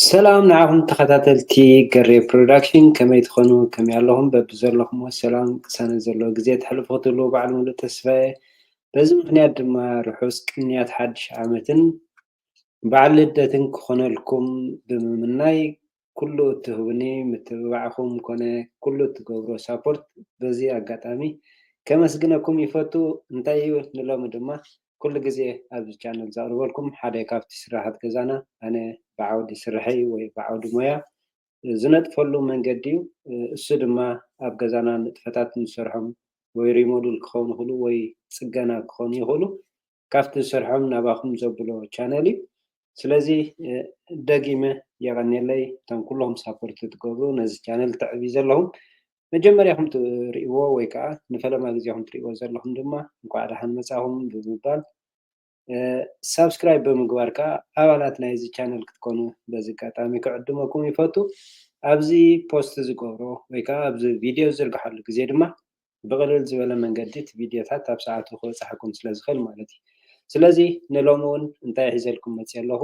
ሰላም ንዓኹም ተኸታተልቲ ገሬ ፕሮዳክሽን፣ ከመይ ትኾኑ? ከመይ ኣለኹም? በብዘለኹሞ ሰላም ቅሳነት ዘለዎ ግዜ ተሕልፉ ክትህልዉ በዓል ሙሉእ ተስፋ እየ። በዚ ምኽንያት ድማ ርሑስ ቅንያት ሓድሽ ዓመትን በዓል ልደትን ክኾነልኩም ብምምናይ፣ ኩሉ እትህቡኒ ምትብባዕኹም ኮነ ኩሉ እትገብሮ ሳፖርት በዚ ኣጋጣሚ ከመስግነኩም ይፈቱ። እንታይ እዩ ንሎሚ ድማ ኩሉ ግዜ ኣብዚ ቻነል ዘቕርበልኩም ሓደ ካብቲ ስራሓት ገዛና፣ ኣነ ብዓውዲ ስርሐይ ወይ ብዓውዲ ሞያ ዝነጥፈሉ መንገዲ እዩ። እሱ ድማ ኣብ ገዛና ንጥፈታት ንሰርሖም ወይ ሪሞዱል ክኸውን ይኽእሉ ወይ ጽገና ክኾኑ ይኽእሉ፣ ካብቲ ዝሰርሖም ናባኹም ዘብሎ ቻነል እዩ። ስለዚ ደጊመ የቐንየለይ እቶም ኩለኹም ሳፖርት ትገብሩ ነዚ ቻነል ተዕብዩ ዘለኹም። መጀመርያ ኹም ትርእይዎ ወይ ከዓ ንፈለማ ግዜ ኹም ትርእይዎ ዘለኹም ድማ እንኳዕ ደሓን መጻኹም ብምባል፣ ሳብስክራይብ ብምግባር ከዓ ኣባላት ናይዚ ቻነል ክትኮኑ በዚ ኣጋጣሚ ክዕድመኩም ይፈቱ። ኣብዚ ፖስት ዝገብሮ ወይ ከዓ ኣብዚ ቪድዮ ዝዝርግሓሉ ግዜ ድማ ብቕልል ዝበለ መንገዲ እቲ ቪድዮታት ኣብ ሰዓቱ ክበፅሓኩም ስለ ዝኽእል ማለት እዩ። ስለዚ ንሎሚ እውን እንታይ ሒዘልኩም መፅየ ኣለኹ?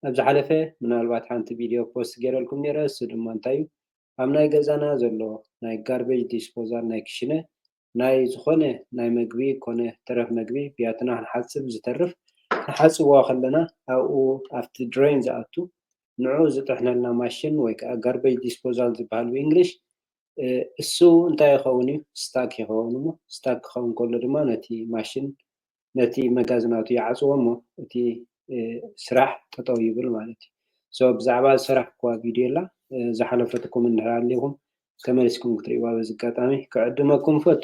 ኣብ ዝሓለፈ ምናልባት ሓንቲ ቪድዮ ፖስት ገይረልኩም ነይረ። እሱ ድማ እንታይ እዩ? ኣብ ናይ ገዛና ዘሎ ናይ ጋርቤጅ ዲስፖዛል ናይ ክሽነ ናይ ዝኾነ ናይ መግቢ ኮነ ተረፍ መግቢ ብያትና ክንሓጽብ ዝተርፍ ክንሓጽብዋ ከለና ኣብኡ ኣብቲ ድሬን ዝኣቱ ንዑ ዝጥሕነልና ማሽን ወይ ከዓ ጋርቤጅ ዲስፖዛል ዝበሃል ብእንግሊሽ እሱ እንታይ ይኸውን እዩ? ስታክ ይኸውን እሞ ስታክ ክኸውን ከሎ ድማ ነቲ ማሽን ነቲ መጋዝናቱ ይዓፅዎ እሞ እቲ ስራሕ ጠጠው ይብል ማለት እዩ። ብዛዕባ ዝሰራሕኩዋ ቪድዮ ላ ዝሓለፈትኩም እንድሕር ኣሊኹም ተመሊስኩም ክትርእይዋ በዚ ኣጋጣሚ ክዕድመኩም ፈቱ።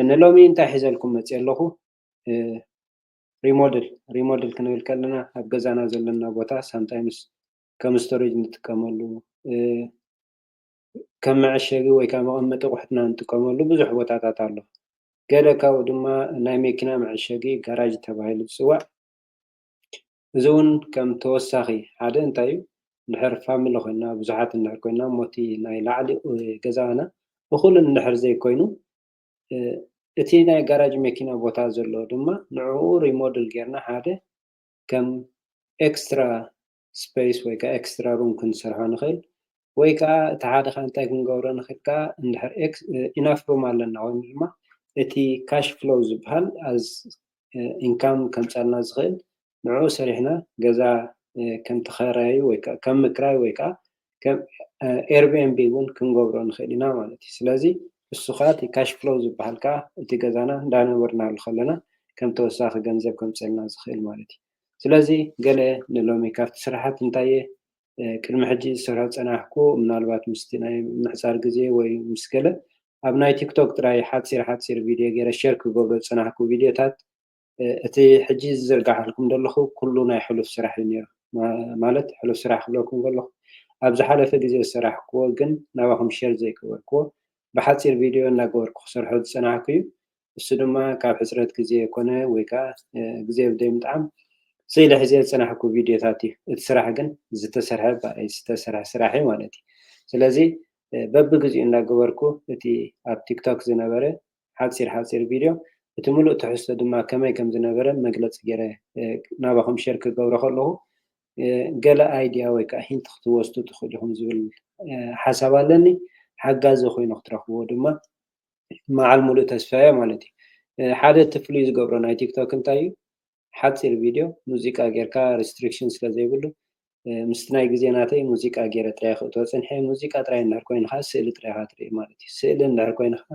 ንሎሚ እንታይ ሒዘልኩም መፅእ ኣለኹ? ሪሞድል ሪሞድል ክንብል ከለና ኣብ ገዛና ዘለና ቦታ ሳምታይምስ ከም ስቶሬጅ ንጥቀመሉ፣ ከም መዐሸጊ ወይ ከዓ መቐመጢ ኣቑሑትና ንጥቀመሉ ብዙሕ ቦታታት ኣሎ። ገለ ካብኡ ድማ ናይ መኪና መዐሸጊ ጋራጅ ተባሂሉ ዝፅዋዕ። እዚ እውን ከም ተወሳኺ ሓደ እንታይ እዩ፣ እንድሕር ፋሚሊ ኮይና ብዙሓት እንድሕር ኮይና ሞቲ ናይ ላዕሊ ገዛና እኹልን እንድሕር ዘይኮይኑ እቲ ናይ ጋራጅ መኪና ቦታ ዘሎ ድማ ንዕኡ ሪሞድል ጌርና ሓደ ከም ኤክስትራ ስፔስ ወይ ከዓ ኤክስትራ ሩም ክንሰርሖ ንኽእል ወይ ከዓ እቲ ሓደ ከዓ እንታይ ክንገብሮ ንኽእል ከዓ እንድሕር ኢናፍ ሩም ኣለና ኮይኑ ድማ እቲ ካሽ ፍሎው ዝበሃል ኣዝ ኢንካም ከምፀልና ዝኽእል ንዕኡ ሰሪሕና ገዛ ከም ተኸራዩ ወይ ከዓ ከም ምክራይ ወይ ከዓ ከም ኤርቢኤንቢ እውን ክንገብሮ ንኽእል ኢና ማለት እዩ። ስለዚ እሱ ከዓ እቲ ካሽ ፍሎው ዝበሃል ከዓ እቲ ገዛና እንዳነበርናሉ ከለና ከም ተወሳኺ ገንዘብ ከምፀልና ዝኽእል ማለት እዩ። ስለዚ ገለ ንሎሚ ካብቲ ስራሓት እንታይ እየ ቅድሚ ሕጂ ዝሰርሖ ዝፀናሕኩ ምናልባት ምስቲ ናይ ምሕፃር ግዜ ወይ ምስ ገለ ኣብ ናይ ቲክቶክ ጥራይ ሓፂር ሓፂር ቪድዮ ገይረ ሸር ክገብሮ ዝፀናሕኩ ቪድዮታት እቲ ሕጂ ዝዝርጋሓልኩም ዘለኹ ኩሉ ናይ ሕሉፍ ስራሕ እዩ ነይሩ። ማለት ሕሉፍ ስራሕ ክብለኩም ከለኹ ኣብ ዝሓለፈ ግዜ ዝሰራሕክዎ ግን ናባኹም ሸር ዘይገበርክዎ ብሓፂር ቪድዮ እናገበርኩ ክሰርሖ ዝፀናሕኩ እዩ። እሱ ድማ ካብ ሕፅረት ግዜ ኮነ ወይ ከዓ ግዜ ብደይ ምጥዓም ስኢለ ሕዜ ዝፀናሕኩ ቪድዮታት እዩ። እቲ ስራሕ ግን ዝተሰርሐ ዝተሰርሐ ስራሕ እዩ ማለት እዩ። ስለዚ በብግዚኡ እናገበርኩ እቲ ኣብ ቲክቶክ ዝነበረ ሓፂር ሓፂር ቪድዮ እቲ ሙሉእ ትሕዝቶ ድማ ከመይ ከም ዝነበረ መግለፂ ገይረ ናባኹም ሸር ክገብሮ ከለኹ ገለ ኣይድያ ወይ ከዓ ሂንት ክትወስዱ ትኽእሉ ኢኹም ዝብል ሓሳብ ኣለኒ። ሓጋዚ ኮይኑ ክትረኽብዎ ድማ መዓል ሙሉእ ተስፋ እየ ማለት እዩ። ሓደ እቲ ፍሉይ ዝገብሮ ናይ ቲክቶክ እንታይ እዩ? ሓፂር ቪድዮ ሙዚቃ ጌርካ ሪስትሪክሽን ስለ ዘይብሉ ምስቲ ናይ ግዜ ናተይ ሙዚቃ ገይረ ጥራይ ክእትዎ ፅንሐ። ሙዚቃ ጥራይ እንድሕር ኮይንካ ስእሊ ጥራይ ኢኻ ትርኢ ማለት እዩ። ስእሊ እንድሕር ኮይንካ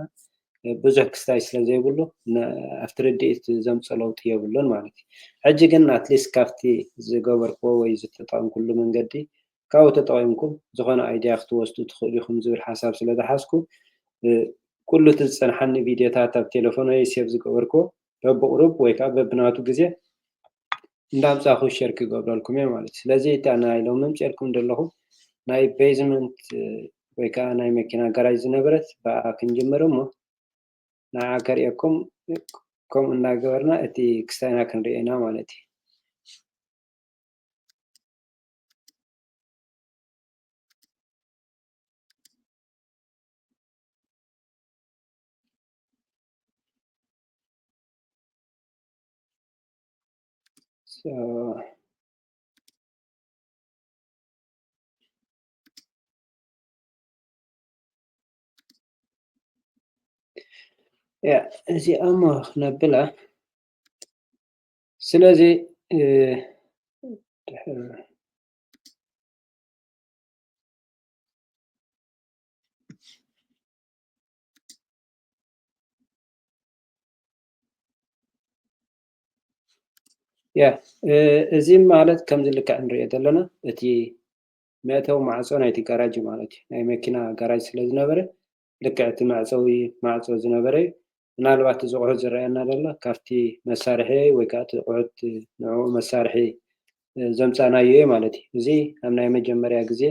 ብዙሕ ክስታይ ስለ ዘይብሉ ኣብቲ ርድኢት ዘምፅኦ ለውጢ የብሉን ማለት እዩ። ሕጂ ግን ኣትሊስት ካብቲ ዝገበርክዎ ወይ ዝተጠቐምኩሉ መንገዲ ካብኡ ተጠቒምኩም ዝኾነ ኣይድያ ክትወስዱ ትኽእሉ ኢኹም ዝብል ሓሳብ ስለ ዝሓዝኩ ኩሉ እቲ ዝፀንሓኒ ቪድዮታት ኣብ ቴሌፎነይ ሴቭ ዝገበርክዎ በብቕሩብ ወይ ከዓ በብናቱ ግዜ እንዳምፃኹ ሸር ክገብረልኩም እየ ማለት እዩ። ስለዚ እታ ናይ ሎሚ ምፅኤልኩም ዘለኹ ናይ ቤዝመንት ወይ ከዓ ናይ መኪና ጋራጅ ዝነበረት ብኣ ክንጅምር እሞ ንዓ ከርእየኩም ከምኡ እናገበርና እቲ ክስታይና ክንርእየና ማለት እዩ። So, ያ፣ እዚኣ እሞ ክነብላ። ስለዚ፣ እ፣ ድሕር-፣ ያ፣ እ፣ እዚ ማለት ከምዚ ልክዕ ንሪኦ ዘለና፣ እቲ መእተዊ ማዕጾ ናይቲ ጋራጅ ማለት እዩ። ናይ መኪና ጋራጅ ስለ ዝነበረ፣ ልክዕ እቲ መዕጸዊ ማዕጾ ዝነበረ እዩ። ምናልባት እዚ ቁሑት ዝረኣየና ዘሎ ካብቲ መሳርሒ ወይ ከዓ እቲ ቁሑት ንዕኡ መሳርሒ፣ እ፣ ዘምጻእናዮ እዩ ማለት እዩ። እዚ ኣብ ናይ መጀመርያ ግዜ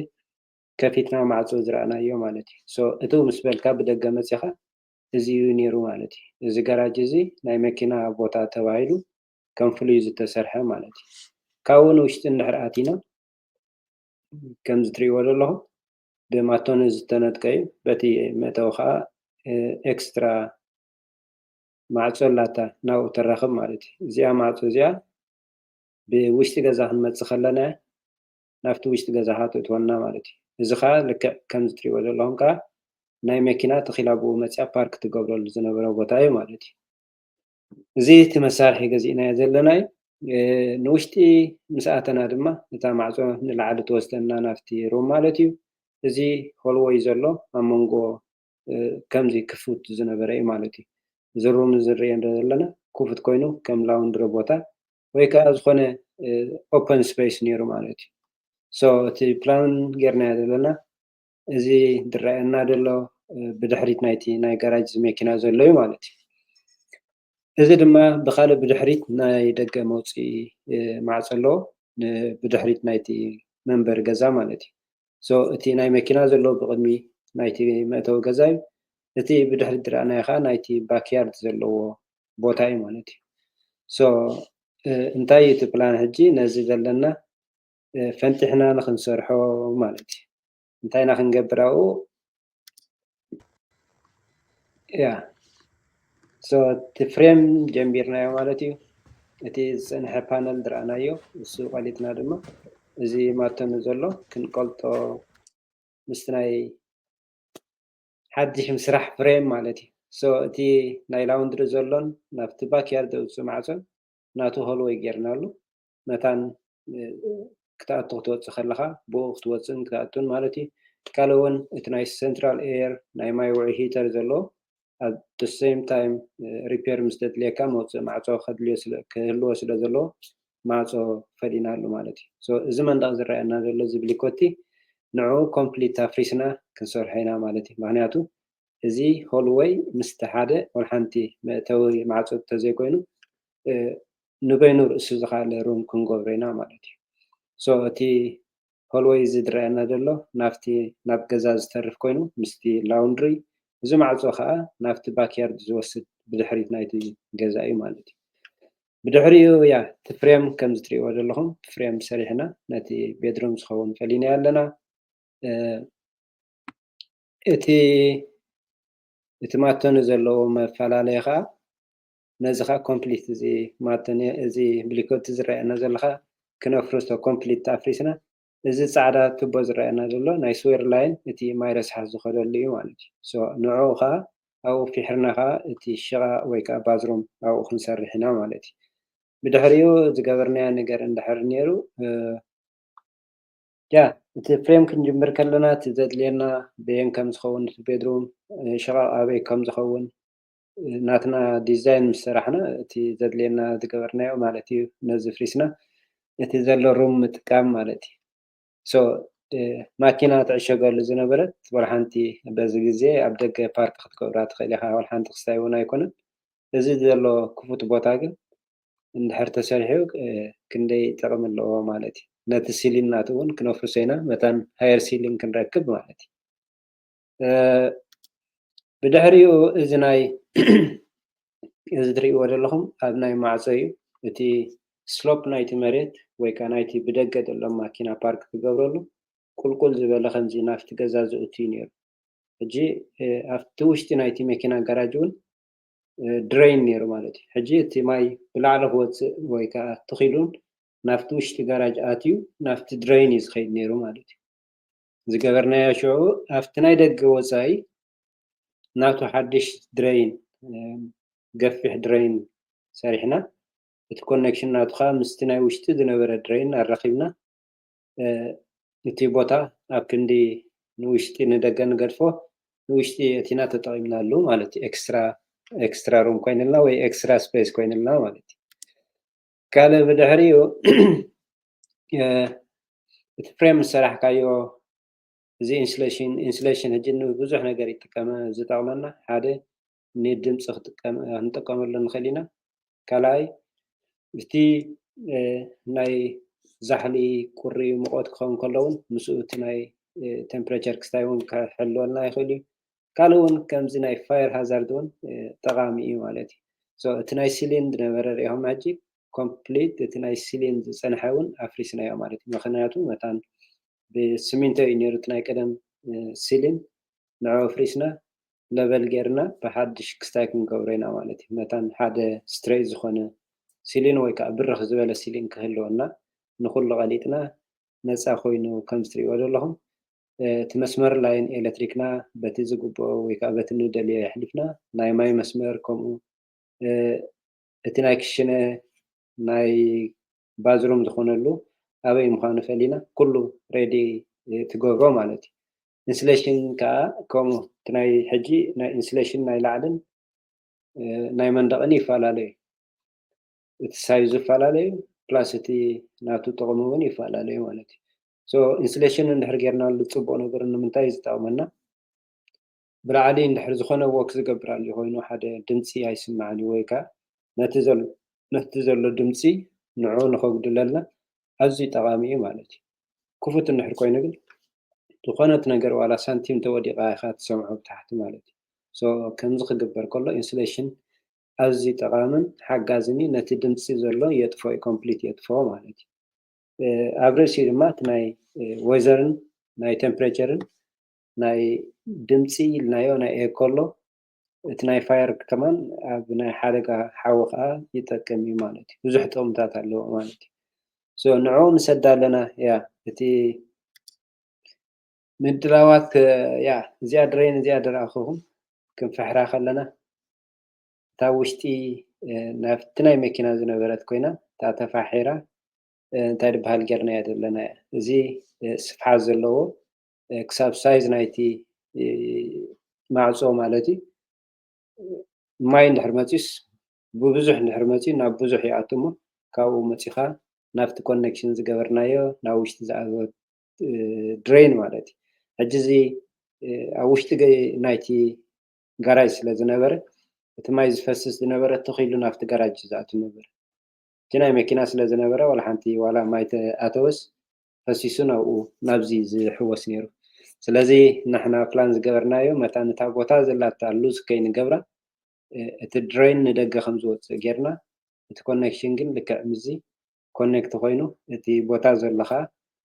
ከፊትና ማዕጾ ዝረኣናዮ ማለት እዩ። ሶ፣ እትው ምስ በልካ ብደገ መጺኻ፣ እዚ እዩ ነይሩ ማለት እዩ። እዚ ጋራጅ እዚ ናይ መኪና ቦታ ተባሂሉ ከም ፍሉይ ዝተሰርሐ ማለት እዩ። ካብኡ ንውሽጢ እንድሕር ኣቲና፣ ከምዚ ትሪእዎ ዘለኹም ብማቶኒ ዝተነጥቀ እዩ። በቲ መእተዊ ከዓ፣ እ፣ ኤክስትራ ማዕጾ ኣላታ፣ ናብኡ ተራኽብ ማለት እዩ። እዚኣ ማዕጾ እዚኣ ብውሽጢ ገዛ ክንመጽእ ከለና ናብቲ ውሽጢ ገዛ ከዓ ተእትወና ማለት እዩ። እዚ ከዓ ልክዕ ከምዚ ትሪእዎ ዘለኹም ከዓ ናይ መኪና ተኺላ ብኡ መጽያ ፓርክ ትገብረሉ ዝነበረ ቦታ እዩ ማለት እዩ። እዚ እቲ መሳርሒ ገዚእናዮ ዘለና እዩ። እ፣ ንውሽጢ ምስ ኣተና ድማ እታ ማዕጾ ንላዕሊ ትወስደና ናብቲ ሩም ማለት እዩ። እዚ ሆልወይ ዘሎ ኣብ መንጎ፣ እ፣ ከምዚ ክፉት ዝነበረ እዩ ማለት እዩ። እዚ ሩም እዚ ንሪኦ ዘለና ክፉት ኮይኑ ከም ላውንድሪ ቦታ ወይ ከዓ ዝኾነ፣ እ፣ ኦፐን ስፔስ ነይሩ ማለት እዩ። ሶ፣ እቲ ፕላን ጌርናዮ ዘለና እዚ ዝረኣየና ዘሎ፣ እ፣ ብድሕሪት ናይቲ ናይ ጋራጅ መኪና ዘሎ እዩ ማለት እዩ። እዚ ድማ ብኻልእ ብድሕሪት ናይ ደገ መውፅኢ፣ እ፣ ማዕጾ ኣለዎ፣ ን-፣ ብድሕሪት ናይቲ መንበሪ ገዛ ማለት እዩ። ሶ፣ እቲ ናይ መኪና ዘሎ ብቕድሚ ናይቲ መእተዊ ገዛ እዩ። እቲ ብድሕሪት ዝረኣናዮ ከዓ ናይቲ ባክያርድ ዘለዎ ቦታ እዩ ማለት እዩ። ሶ፣ እ፣ እንታይ እዩ እቲ ፕላን ሕጂ? ነዚ ዘለና፣ እ፣ ፈንጢሕና ንኽንሰርሖ ማለት እዩ። እንታይ ኢና ክንገብር ኣብኡ? ያ። ሶ፣ እቲ ፍሬም ጀሚርናዮ ማለት እዩ። እቲ ዝጸንሐ ፓነል ዝረኣናዮ፣ እሱ ቀሊጥና ድማ እዚ ማቶኒ ዘሎ ክንቀልጦ ምስቲ ናይ ሓድሽ ምስራሕ ፍሬም ማለት እዩ። ሶ፣ እቲ ናይ ላውንድሪ ዘሎን ናብቲ ባክያርድ ዘውፅእ ማዕጾን ናቱ ሆልወይ ጌርናሉ። መታን፣ እ፣ ክትኣቱ ክትወፅእ ከለኻ ብኡ ክትወፅእን ክትኣቱን ማለት እዩ። ካልእ እውን እቲ ናይ ሴንትራል ኤየር ናይ ማይ ውዑይ ሂተር ዘለዎ ኣብ the same time፣ እ፣ ሪፔር ምስ ተድልየካ መውፅእ ማዕጾ ከድልዮ ስለ፣ ክህልዎ ስለ ዘለዎ ማዕጾ ፈሊናሉ ማለት እዩ። ሶ፣ እዚ መንደቕ ዝረኣየና ዘሎ እዚ ብሊኮቲ ንዕኡ ኮምፕሊት ኣፍሪስና ክንሰርሖ ኢና ማለት እዩ። ምኽንያቱ እዚ ሆልወይ ምስቲ ሓደ ወላ ሓንቲ መእተዊ ማዕጾ እንተዘይኮይኑ፣ እ፣ ንበይኑ ርእሱ ዝኸኣለ ሩም ክንገብሮ ኢና ማለት እዩ። ሶ፣ እቲ ሆልወይ እዚ ዝረኣየና ዘሎ ናብቲ ናብ ገዛ ዝተርፍ ኮይኑ ምስቲ ላውንድሪ፣ እዚ ማዕጾ ከዓ ናብቲ ባክያርድ ዝወስድ ብድሕሪት ናይቲ ገዛ እዩ ማለት እዩ። ብድሕሪኡ ያ እቲ ፍሬም ከምዚ ትሪእዎ ዘለኹም ፍሬም ሰሪሕና ነቲ ቤድሩም ዝኸውን ፈሊናዮ ኣለና። እ፣ እቲ፣ እቲ ማቶኒ ዘለዎ መፈላለየ ከዓ ነዚ ከዓ ኮምፕሊት እዚ ማቶኒ፣ እዚ ብሊኮቲ ዝረኣየና ዘሎ ከዓ ክነፍርሶ ኮምፕሊት ኣፍሪስና፣ እዚ ጻዕዳ ቱቦ ዝረኣየና ዘሎ ናይ ስዌር ላይን እቲ ማይ ረስሓት ዝኸደሉ እዩ ማለት እዩ። ሶ ንዕኡ ከዓ ኣብኡ ፊሕርና ከዓ እቲ ሽቓቕ ወይ ከዓ ባዝሩም ኣብኡ ክንሰርሕ ኢና ማለት እዩ። ብድሕሪኡ ዝገበርናዮ ነገር እንድሕር ነይሩ፣ እ፣ ያ፣ እቲ ፍሬም ክንጅምር ከለና እቲ ዘድልየና በየን ከም ዝኸውን፣ እቲ ቤድሩም፣ እ፣ ሽቓቕ ኣበይ ከም ዝኸውን፣ እ፣ ናትና ዲዛይን ምስ ሰራሕና እቲ ዘድልየና ዝገበርናዮ ማለት እዩ። ነዚ ፍሪስና እቲ ዘሎ ሩም ምጥቃም ማለት እዩ። ሶ፣ እ፣ ማኪና ትዕሸገሉ ዝነበረት ወላ ሓንቲ በዚ ግዜ ኣብ ደገ ፓርክ ክትገብራ ትኽእል ኢኻ። ወላ ሓንቲ ክስታይ እውን ኣይኮነን። እዚ ዘሎ ክፉት ቦታ ግን እንድሕር ተሰሪሑ፣ እ፣ ክንደይ ጥቕሚ ኣለዎ ማለት እዩ። ነቲ ሲሊን ናቱ እውን ክነፍርሶ ኢና፣ መታን ሃየር ሲሊን ክንረክብ ማለት እዩ። እ፣ ብድሕሪኡ እዚ ናይ፣ እዚ ትርእይዎ ዘለኹም ኣብ ናይ ማዕጾ እዩ። እቲ ስሎፕ ናይቲ መሬት ወይ ከዓ ናይቲ ብደገ ዘሎ ማኪና ፓርክ ክገብረሉ ቁልቁል ዝበለ ከምዚ ናብቲ ገዛ ዝእቱ እዩ ነይሩ። ሕጂ፣ እ፣ ኣብቲ ውሽጢ ናይቲ መኪና ጋራጅ እውን፣ እ፣ ድሬን ነይሩ ማለት እዩ። ሕጂ እቲ ማይ ብላዕሊ ክወፅእ ወይ ከዓ ትኺሉን ናብቲ ውሽጢ ጋራጅ ኣትዩ ናብቲ ድሬን እዩ ዝኸይድ ነይሩ ማለት እዩ። ዝገበርናዮ ሽዑ ኣብቲ ናይ ደገ ወፃኢ ናቱ ሓድሽ ድሬን ገፊሕ ድሬን ሰሪሕና፣ እቲ ኮኔክሽን ናቱ ከዓ ምስቲ ናይ ውሽጢ ዝነበረ ድሬን ኣራኺብና፣ እቲ ቦታ ኣብ ክንዲ ንውሽጢ ንደገ ንገድፎ፣ ንውሽጢ እቲና ተጠቒምናሉ ማለት እዩ። ኤክስትራ ኤክስትራ ሩም ኮይንልና ወይ ኤክስትራ ስፔስ ኮይንልና ማለት እዩ። ካልእ ብድሕሪኡ እቲ ፍሬም ዝሰራሕካዮ እዚ ኢንስሌሽን ኢንስሌሽን ሕጂ ንብዙሕ ነገር ይጥቀመ ዝጠቕመና ሓደ ንድምፂ ክንጥቀመሉ ንኽእል ኢና። ካልኣይ እቲ ናይ ዛሕሊ ቁሪ ሙቐት ክኸውን ከሎ እውን ምስኡ እቲ ናይ ቴምፕሬቸር ክስታይ እውን ክሕልወልና ይኽእል እዩ። ካልእ እውን ከምዚ ናይ ፋየር ሃዛርድ እውን ጠቓሚ እዩ ማለት እዩ። እቲ ናይ ሲሊን ዝነበረ ሪኢኹም ሕጂ ኮምፕሊት እቲ ናይ ሲሊን ዝፀንሐ እውን ኣፍሪስናዮ ማለት እዩ። ምክንያቱ መታን ብስሚንቶ እዩ ነይሩ እቲ ናይ ቀደም ሲሊን፣ ንዑ ኣፍሪስና ለቨል ጌርና ብሓድሽ ክስታይ ክንገብሮ ኢና ማለት እዩ። መታን ሓደ ስትሬት ዝኾነ ሲሊን ወይ ከዓ ብርኽ ዝበለ ሲሊን ክህልወና ንኩሉ ቀሊጥና ነፃ ኮይኑ ከም እትሪእዎ ዘለኹም እቲ መስመር ላይን ኤሌክትሪክና በቲ ዝግብኦ ወይ ከዓ በቲ ንደልዮ የሕሊፍና ናይ ማይ መስመር ከምኡ እቲ ናይ ክሽነ ናይ ባዝሩም ዝኾነሉ ኣበይ ምዃኑ ፈሊና ኩሉ ሬዲ ትገብሮ ማለት እዩ። ኢንስሌሽን ከዓ ከምኡ እቲ ናይ ሕጂ ናይ ኢንስሌሽን ናይ ላዕልን ናይ መንደቕን ይፈላለዩ። እቲ ሳይዝ ይፈላለዩ ፕላስ እቲ ናቱ ጥቕሚ እውን ይፈላለዩ ማለት እዩ። ኢንስሌሽን እንድሕር ጌርናሉ ፅቡቅ ነገር ንምንታይ ዝጠቕመና? ብላዕሊ እንድሕር ዝኾነ ወክ ዝገብር ኣሎ ኮይኑ ሓደ ድምፂ ኣይስማዕን ወይ ከዓ ነቲ ዘሎ ድምፂ ንዑ ንኸጉድለልና ኣዝዩ ጠቓሚ እዩ ማለት እዩ። ክፉት እንድሕር ኮይኑ ግን ዝኾነት ነገር ዋላ ሳንቲም ተወዲቓ ኢኻ ትሰምዖ ብታሕቲ ማለት እዩ። ከምዚ ክግበር ከሎ ኢንስሌሽን ኣዝዩ ጠቓምን ሓጋዝን እዩ። ነቲ ድምፂ ዘሎ የጥፍኦ እዩ፣ ኮምፕሊት የጥፍኦ ማለት እዩ። ኣብ ርእሲኡ ድማ እቲ ናይ ዌዘርን ናይ ቴምፕሬቸርን ናይ ድምፂ ኢልናዮ ናይ ኤኮ ኣሎ። እቲ ናይ ፋየር ከማን ኣብ ናይ ሓደጋ ሓዊ ከዓ ይጠቅም እዩ ማለት እዩ። ብዙሕ ጥቕምታት ኣለዎ ማለት እዩ። ንዑ ንሰዳ ኣለና። ያ እቲ ምድላዋት ያ እዚኣ ድሬን እዚኣ ድረኣኹኹም ክንፍሕራ ከለና እታ ውሽጢ ናብቲ ናይ መኪና ዝነበረት ኮይና እታ ተፋሒራ እንታይ ዝበሃል ጌርናያ ዘለና እያ። እዚ ስፍሓት ዘለዎ ክሳብ ሳይዝ ናይቲ ማዕፆ ማለት እዩ። ማይ እንድሕር መፂስ ብብዙሕ እንድሕር መፂ ናብ ብዙሕ ይኣቱ እሞ ካብኡ መፂኻ ናብቲ ኮኔክሽን ዝገበርናዮ ናብ ውሽጢ ዝኣተወ ድሬን ማለት እዩ። ሕጂ እዚ ኣብ ውሽጢ ናይቲ ጋራጅ ስለ ዝነበረ እቲ ማይ ዝፈስስ ዝነበረ ትኺሉ ናብቲ ጋራጅ ዝኣቱ ነበረ። እቲ ናይ መኪና ስለ ዝነበረ ዋላ ሓንቲ ዋላ ማይ ተኣተወስ ፈሲሱ ናብኡ ናብዚ ዝሕወስ ነይሩ። ስለዚ ንሕና ፕላን ዝገበርናዮ መታን እታ ቦታ ዘላታ ሉዝ ከይንገብራ እቲ ድሬን ንደገ ከም ዝወፅእ ጌርና እቲ ኮኔክሽን ግን ልክዕ ምዚ ኮኔክት ኮይኑ እቲ ቦታ ዘሎ ከዓ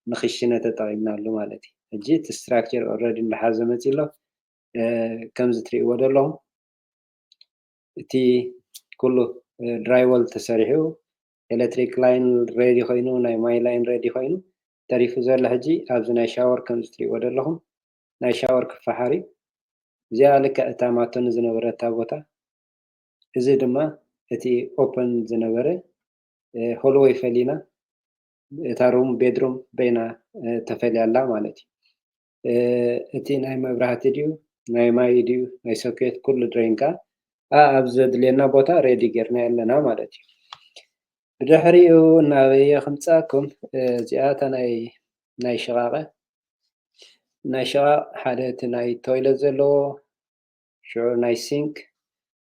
ንክሽነ ተጠቒምናሉ ማለት እዩ። ሕጂ እቲ ስትራክቸር ኦልሬዲ እንዳሓዘ መፂ ኣሎ። ከምዚ ትሪእዎ ዘለኹም እቲ ኩሉ ድራይወል ተሰሪሑ ኤሌክትሪክ ላይን ሬዲ ኮይኑ ናይ ማይ ላይን ሬዲ ኮይኑ ተሪፉ ዘሎ ሕጂ ኣብዚ ናይ ሻወር ከምዚ ትሪእዎ ዘለኹም ናይ ሻወር ክፈሓር እዩ። እዚኣ ልክዕ እታ ማቶኒ ዝነበረታ ቦታ እዚ ድማ እቲ ኦፐን ዝነበረ ሆልወይ ፈሊና እታ ሩም ቤድሩም በይና ተፈልያ ኣላ ማለት እዩ። እቲ ናይ መብራህቲ ድዩ ናይ ማይ ድዩ ናይ ሶኬት ኩሉ ድሬን ከዓ ኣብ ዘድልየና ቦታ ሬዲ ጌርና ኣለና ማለት እዩ። ብድሕሪኡ እናበየ ክምፃኩም እዚኣ እታ ናይ ናይ ሽቓቐ ናይ ሽቓቕ ሓደ እቲ ናይ ቶይለት ዘለዎ ሽዑ ናይ ሲንክ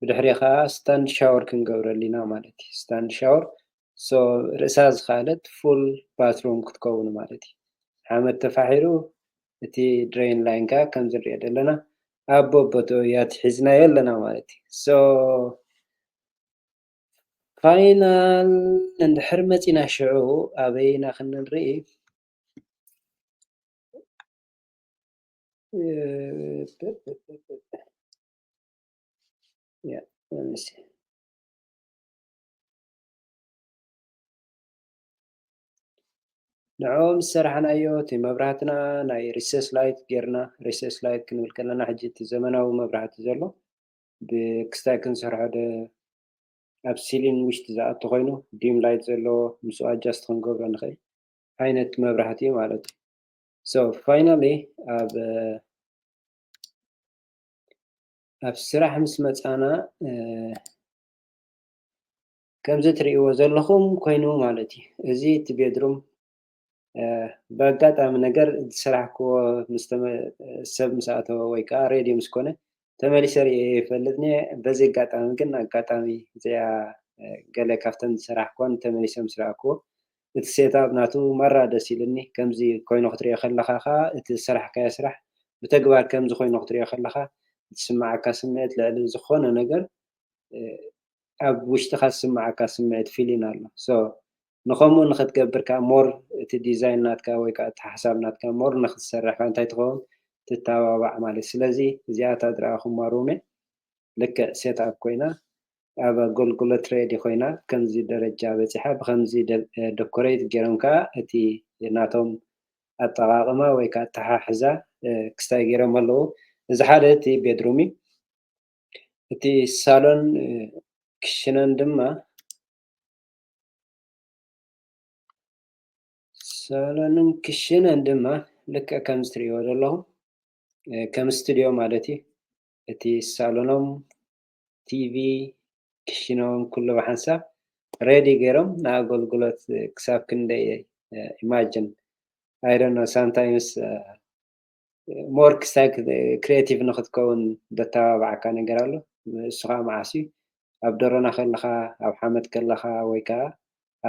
ብድሕሪ ከዓ ስታንድ ሻወር ክንገብረሉ ኢና ማለት እዩ። ስታንድ ሻወር ርእሳ ዝኸኣለት ፉል ባትሩም ክትከውን ማለት እዩ። ሓመድ ተፋሒሩ እቲ ድሬን ላይን ከዓ ከም ዝንሪኦ ዘለና ኣብ በቦቶ እያ ትሒዝናዮ ኣለና ማለት እዩ። ፋይናል እንድሕር መፂና ሽዑ ኣበይና ክንርኢ ንዕኦም ዝሰራሕናዮ እቲ መብራህትና ናይ ሪሰስ ላይት ጌርና ሪሰስ ላይት ክንብል ከለና ሕጂ እቲ ዘመናዊ መብራህቲ ዘሎ ብክስታይ ክንሰርሖ ዶ ኣብ ሲሊን ውሽጢ ዝኣቱ ኮይኑ ዲም ላይት ዘለዎ ምስኡ ኣጃስት ክንገብሮ ንኽእል ዓይነት መብራህቲ እዩ ማለት እዩ። So finally ኣብ ኣብ ስራሕ ምስ መፃና ከምዚ ትርእይዎ ዘለኹም ኮይኑ ማለት እዩ። እዚ እቲ ቤድሩም ብኣጋጣሚ ነገር ዝሰራሕክዎ ምስ ሰብ ምስ ኣተወ ወይ ከዓ ሬድዮ ምስ ኮነ ተመሊሰ ርእየ ይፈልጥኒ። በዚ ኣጋጣሚ ግን ኣጋጣሚ እዚኣ ገለ ካብተን ዝሰራሕክወን ተመሊሰ ምስ ረኣክዎ እቲ ሴታፕ ናቱ ማራ ደስ ኢልኒ። ከምዚ ኮይኑ ክትሪኦ ከለኻ ከዓ እቲ ዝሰራሕካዮ ስራሕ ብተግባር ከምዚ ኮይኑ ክትሪኦ ከለኻ ዝስምዓካ ስምዒት ልዕሊ ዝኾነ ነገር ኣብ ውሽጥኻ ዝስምዓካ ስምዒት ፊሊን ኣሎ። So ንኸምኡ ንክትገብር ከዓ ሞር እቲ ዲዛይን ናትካ ወይ ከዓ እቲ ሓሳብ ናትካ ሞር ንክትሰርሕ ከዓ እንታይ ትኸውን ትተባባዕ ማለት እዩ። ስለዚ እዚኣ እታ ዝረኣኹማ ሩሜ ልክዕ ሴት ኣፕ ኮይና ኣብ ኣገልግሎት ሬዲ ኮይና ከምዚ ደረጃ በፂሓ ብከምዚ ደኮሬት ገይሮም ከዓ እቲ ናቶም ኣጠቃቅማ ወይ ከዓ ኣተሓሕዛ ክስታይ ገይሮም ኣለዉ። እዚ ሓደ እቲ ቤድሩም እዩ። እቲ ሳሎን ክሽነን ድማ ሳሎንን ክሽነን ድማ ልክዕ ከምዚ ትርእይዎ ዘለኹም ከም ስቱድዮ ማለት እዩ። እቲ ሳሎኖም፣ ቲቪ፣ ክሽኖም ኩሉ ብሓንሳብ ሬዲ ገይሮም ንኣገልግሎት ክሳብ ክንደይ ኢማጅን I don't know sometimes more ክስታይ ክሬቲቭ ንክትከውን ዘተባብዓካ ነገር ኣሎ። እሱ ከዓ መዓስ እዩ ኣብ ደሮና ከለካ ኣብ ሓመድ ከለካ ወይ ከዓ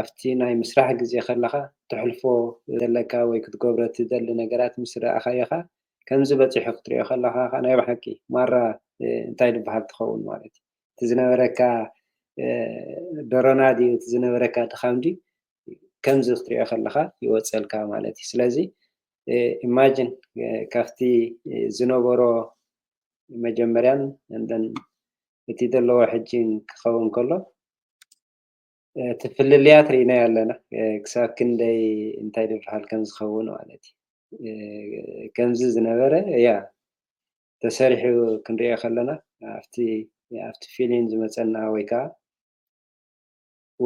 ኣብቲ ናይ ምስራሕ ግዜ ከለካ ትሕልፎ ዘለካ ወይ ክትገብሮ ትደሊ ነገራት ምስ ረኣካዮ ከዓ ከምዚ በፂሑ ክትሪኦ ከለካ ከዓ ናይ ብሓቂ ማራ እንታይ ዝበሃል ትኸውን ማለት እዩ። እቲ ዝነበረካ ደሮና ድዩ እቲ ዝነበረካ ድኻም ድዩ ከምዚ ክትሪኦ ከለካ ይወፀልካ ማለት እዩ። ስለዚ ኢማጅን ካብቲ ዝነበሮ መጀመርያን then እቲ ዘለዎ ሕጂ ክኸውን ከሎ እቲ ፍልልያት ርኢናዮ ኣለና። ክሳብ ክንደይ እንታይ ዝበሃል ከም ዝኸውን ማለት እዩ። ከምዚ ዝነበረ እያ ተሰሪሑ ክንሪኦ ከለና ኣብቲ ኣብቲ ፊሊን ዝመፀና ወይ ከዓ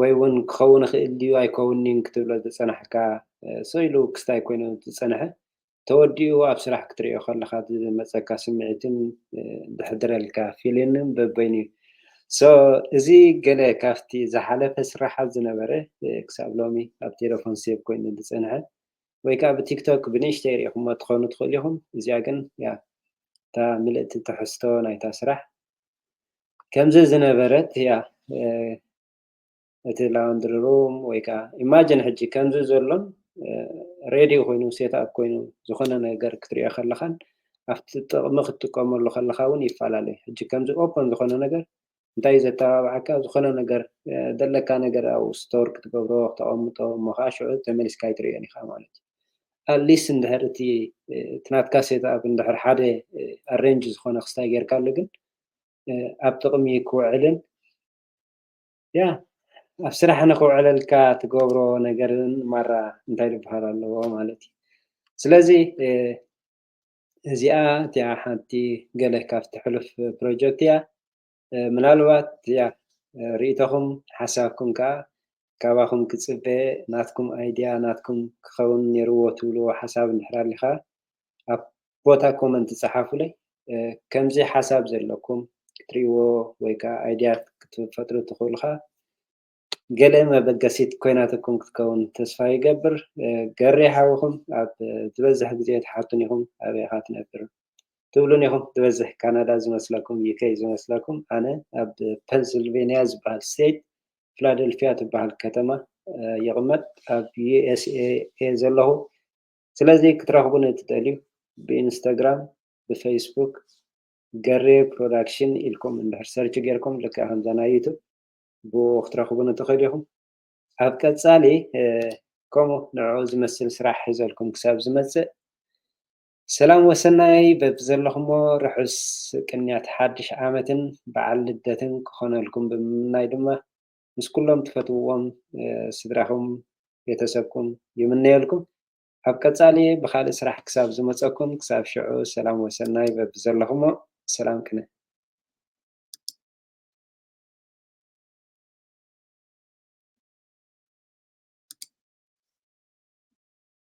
ወይ እውን ክኸውን ይኽእል ድዩ ኣይከውንን ክትብሎ ዝፀናሕካ ሰው ኢሉ ክስታይ ኮይኑ ዝፀንሐ ተወዲኡ ኣብ ስራሕ ክትሪኦ ከለካ ዝመፀካ ስምዒትን ዝሕድረልካ ፊሊንን በበይኑ እዩ። So እዚ ገለ ካብቲ ዝሓለፈ ስራሓት ዝነበረ ክሳብ ሎሚ ኣብ ቴሌፎን ሴቭ ኮይኑ ዝፀንሐ ወይ ከዓ ብቲክቶክ ብንእሽተይ ሪኢኹሞ ትኾኑ ትኽእሉ ኢኹም። እዚኣ ግን ያ እታ ምልእቲ ትሕዝቶ ናይታ ስራሕ ከምዚ ዝነበረት እያ። እቲ ላውንድሪ ሩም ወይ ከዓ ኢማጅን ሕጂ ከምዚ ዘሎን ሬዲ ኮይኑ ሴት ኣፕ ኮይኑ ዝኾነ ነገር ክትሪኦ ከለካን ኣብቲ ጥቕሚ ክትጥቀመሉ ከለካ እውን ይፈላለዩ። ሕጂ ከምዚ ኦፐን ዝኾነ ነገር እንታይ እዩ ዘተባብዓካ? ዝኾነ ነገር ዘለካ ነገር ኣብ ስቶር ክትገብሮ ክተቐምጦ እሞ ከዓ ሽዑ ተመሊስካ ኣይትሪኦን ኢካ ማለት እዩ። ኣትሊስት እንድሕር እቲ እቲ ናትካ ሴት ኣፕ እንድሕር ሓደ ኣሬንጅ ዝኾነ ክስታይ ጌርካሉ ግን ኣብ ጥቕሚ ክውዕልን ያ ኣብ ስራሕ ንክውዕለልካ ትገብሮ ነገርን ማራ እንታይ ዝበሃል ኣለዎ ማለት እዩ። ስለዚ እዚኣ እቲኣ ሓንቲ ገለ ካብቲ ሕሉፍ ፕሮጀክት እያ። ምናልባት እዚኣ ርእይቶኹም ሓሳብኩም ከዓ ካባኹም ክፅበ ናትኩም ኣይድያ ናትኩም ክኸውን ነይርዎ ትብልዎ ሓሳብ እንድሕር ኣሊኻ ኣብ ቦታ ኮመንት ጸሓፉለይ። ከምዚ ሓሳብ ዘለኩም ክትሪእዎ ወይ ከዓ ኣይድያ ክትፈጥሩ ትኽእሉ ከዓ ገለ መበገሲት ኮይናትኩም ክትከውን ተስፋ ይገብር። ገሬ ሓውኹም ኣብ ዝበዝሕ ግዜ ትሓቱን ኢኹም ኣበይ ኢኻ ትነብር ትብሉን ኢኹም። ዝበዝሕ ካናዳ ዝመስለኩም ዩኬ ዝመስለኩም ኣነ ኣብ ፐንስልቬንያ ዝበሃል ስቴት ፊላደልፊያ ትበሃል ከተማ ይቕመጥ ኣብ ዩኤስኤ ዘለኹ። ስለዚ ክትረኽቡኒ ትደልዩ ብኢንስታግራም ብፌስቡክ ገሬ ፕሮዳክሽን ኢልኩም እንድሕር ሰርች ጌርኩም ልክዕ ከምዛ ናይ ዩቱብ ብኡ ክትረኽቡኒ ትኽእሉ ኢኹም። ኣብ ቀጻሊ ከምኡ ንዕኡ ዝመስል ስራሕ ሒዘልኩም ክሳብ ዝመጽእ ሰላም ወሰናይ በብዘለኹሞ ርሑስ ቅንያት ሓድሽ ዓመትን በዓል ልደትን ክኾነልኩም ብምምናይ ድማ ምስ ኩሎም ትፈትውዎም ስድራኹም ቤተሰብኩም ይምነየልኩም። ኣብ ቀጻሊ ብኻልእ ስራሕ ክሳብ ዝመጸኩም ክሳብ ሽዑ ሰላም ወሰናይ በብዘለኹሞ ሰላም ቅነ።